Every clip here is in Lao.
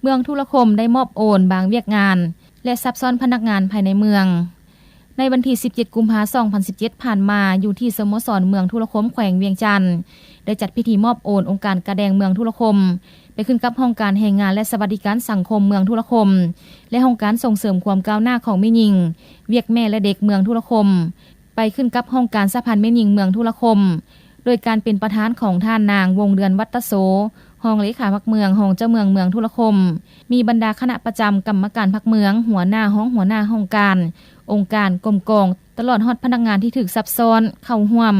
ເມືອງທຸລະຄົມໄດ້ມອບໂອນບາງວຽກງານ ແລະ ສັບຊ້ອນພະນັກງານພາຍໃນເມືອງ. ໃນວັນທີສິບເຈັດ ກຸມພາ ສອງພັນສິບເຈັດ ຜ່ານມາ, ຢູ່ທີ່ສະໂມສອນເມືອງທຸລະຄົມ ແຂວງວຽງຈັນ ໄດ້ຈັດພິທີມອບໂອນອົງການກາແດງເມືອງທຸລະຄົມ ໄປຂຶ້ນກັບຫ້ອງການແຮງງານ ແລະ ສະຫວັດດີການສັງຄົມເມືອງທຸລະຄົມ ແລະ ຫ້ອງການສົ່ງເສີມຄວາມກ້າວໜ້າຂອງແມ່ຍິງ, ວຽກແມ່ ແລະ ເດັກເມືອງທຸລະຄົມ ໄປຂຶ້ນກັບຫ້ອງການສະຫະພັນແມ່ຍິງເມືອງທຸລະຄົມ ໂດຍການເປັນປະທານຂອງທ່ານນາງ ວົງເດືອນ ວັດຕະໂສ, ຮອງເລຂາພັກເມືອງ, ຮອງເຈົ້າເມືອງເມືອງທຸລະຄົມ, ມີບັນດາຄະນະປະຈຳ, ກຳມະການພັກເມືອງ, ຫົວໜ້າ, ຮອງຫົວໜ້າຫ້ອງການ, ອົງການ, ກົມກອງ, ຕະຫຼອດຮອດພະນັກງານທີ່ຖືກສັບຊ້ອນເຂົ້າຮ່ວມ.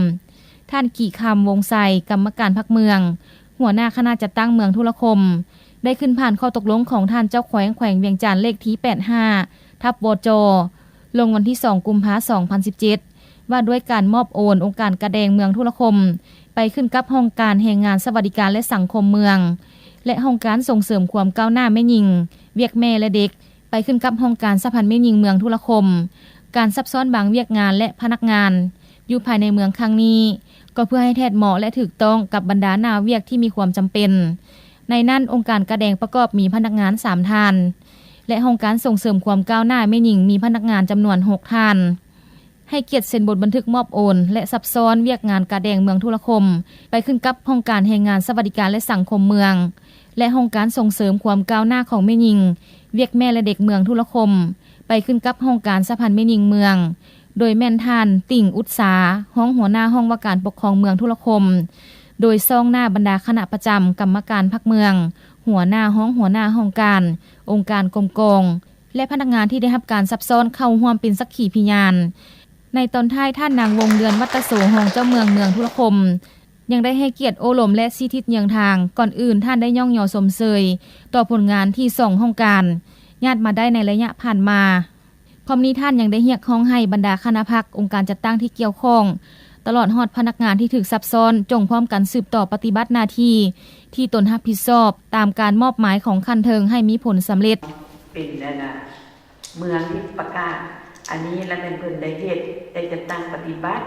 ທ່ານ ກີຄຳ ວົງໄຊ, ກຳມະການພັກເມືອງ, ຫົວໜ້າຄະນະຈັດຕັ້ງເມືອງທຸລະຄົມ ໄດ້ຂຶ້ນຜ່ານຂໍ້ຕົກລົງຂອງທ່ານເຈົ້າແຂວງແຂວງວຽງຈັນ ເລກທີ ແປດຫ້າ ທັບ ວຈ ລົງວັນທີ ສອງ ກຸມພາ ສອງພັນສິບເຈັດ ວ່າດ້ວຍການມອບໂອນອົງການກາແດງເມືອງທຸລະຄົມ ໄປຂຶ້ນກັບຫ້ອງການແຮງງານ ສະຫວັດດີການ ແລະ ສັງຄົມເມືອງ ແລະ ຫ້ອງການສົ່ງເສີມຄວາມກ້າວໜ້າແມ່ຍິງ, ວຽກແມ່ ແລະ ເດັກ ໄປຂຶ້ນກັບຫ້ອງການສະຫະພັນແມ່ຍິງເມືອງທຸລະຄົມ. ການສັບຊ້ອນບາງວຽກງານ ແລະ ພະນັກງານຢູ່ພາຍໃນເມືອງຄັ້ງນີ້ ກໍເພື່ອໃຫ້ແທດເໝາະ ແລະ ຖືກຕ້ອງກັບບັນດາໜ້າວຽກທີ່ມີຄວາມຈຳເປັນ. ໃນນັ້ນ, ອົງການກາແດງປະກອບມີພະນັກງານ ສາມ ທ່ານ ແລະ ຫ້ອງການສົ່ງເສີມຄວາມກ້າວໜ້າແມ່ຍິງມີພະນັກງານຈຳນວນ ຫົກ ທ່ານ. ໃຫ້ກຽດເຊັນບົດບັນທຶກມອບໂອນ ແລະ ສັບຊ້ອນວຽກງານກາແດງເມືອງທຸລະຄົມ ໄປຂຶ້ນກັບຫ້ອງການແຮງງານ ສະຫວັດດີການ ແລະ ສັງຄົມເມືອງ ແລະ ຫ້ອງການສົ່ງເສີມຄວາມກ້າວໜ້າຂອງແມ່ຍິງ, ວຽກແມ່ ແລະ ເດັກເມືອງທຸລະຄົມ ໄປຂຶ້ນກັບຫ້ອງການສະຫະພັນແມ່ຍິງເມືອງ ໂດຍແມ່ນທ່ານ ຕິ່ງ ອຸດສາ, ຮອງຫົວໜ້າຫ້ອງວ່າການປົກຄອງເມືອງທຸລະຄົມ, ໂດຍຊອງໜ້າບັນດາຄະນະປະຈຳ, ກຳມະການພັກເມືອງ, ຫົວໜ້າ, ຮອງຫົວໜ້າຫ້ອງການ, ອົງການ, ກົມກອງ ແລະ ພະນັກງານທີ່ໄດ້ຮັບການສັບຊ້ອນເຂົ້າຮ່ວມເປັນສັກຂີພະຍານ. ໃນຕອນທ້າຍ, ທ່ານນາງ ວົງເດືອນ ວັດຕະໂສ, ຮອງເຈົ້າເມືອງເມືອງທຸລະຄົມ ຍັງໄດ້ໃຫ້ກຽດໂອ້ລົມ ແລະ ຊີ້ທິດເຍືອງທາງ. ກ່ອນອື່ນ, ທ່ານໄດ້ຍ້ອງຍໍຊົມເຊີຍຕໍ່ຜົນງານທີ່ສອງຫ້ອງການຍາດມາໄດ້ໃນໄລຍະຜ່ານມາ. ພ້ອມນີ້, ທ່ານຍັງໄດ້ຮຽກຮ້ອງໃຫ້ບັນດາຄະນະພັກ, ອົງການຈັດຕັ້ງທີ່ກ່ຽວຂ້ອງ, ຕະຫຼອດຮອດພະນັກງານທີ່ຖືກສັບຊ້ອນ, ຈົ່ງພ້ອມກັນສືບຕໍ່ປະຕິບັດໜ້າທີ່ທີ່ຕົນຮັບຜິດຊອບ, ຕາມການມອບໝາຍຂອງຂັ້ນເທິງໃຫ້ມີຜົນສຳເລັດ. ເປັນອັນນ່າ ເມືອງທີ່ປະກາດອັນນີ້ ລະແມ່ນເພິ່ນໄດ້ເຮັດ, ໄດ້ຈັດຕັ້ງປະຕິບັດ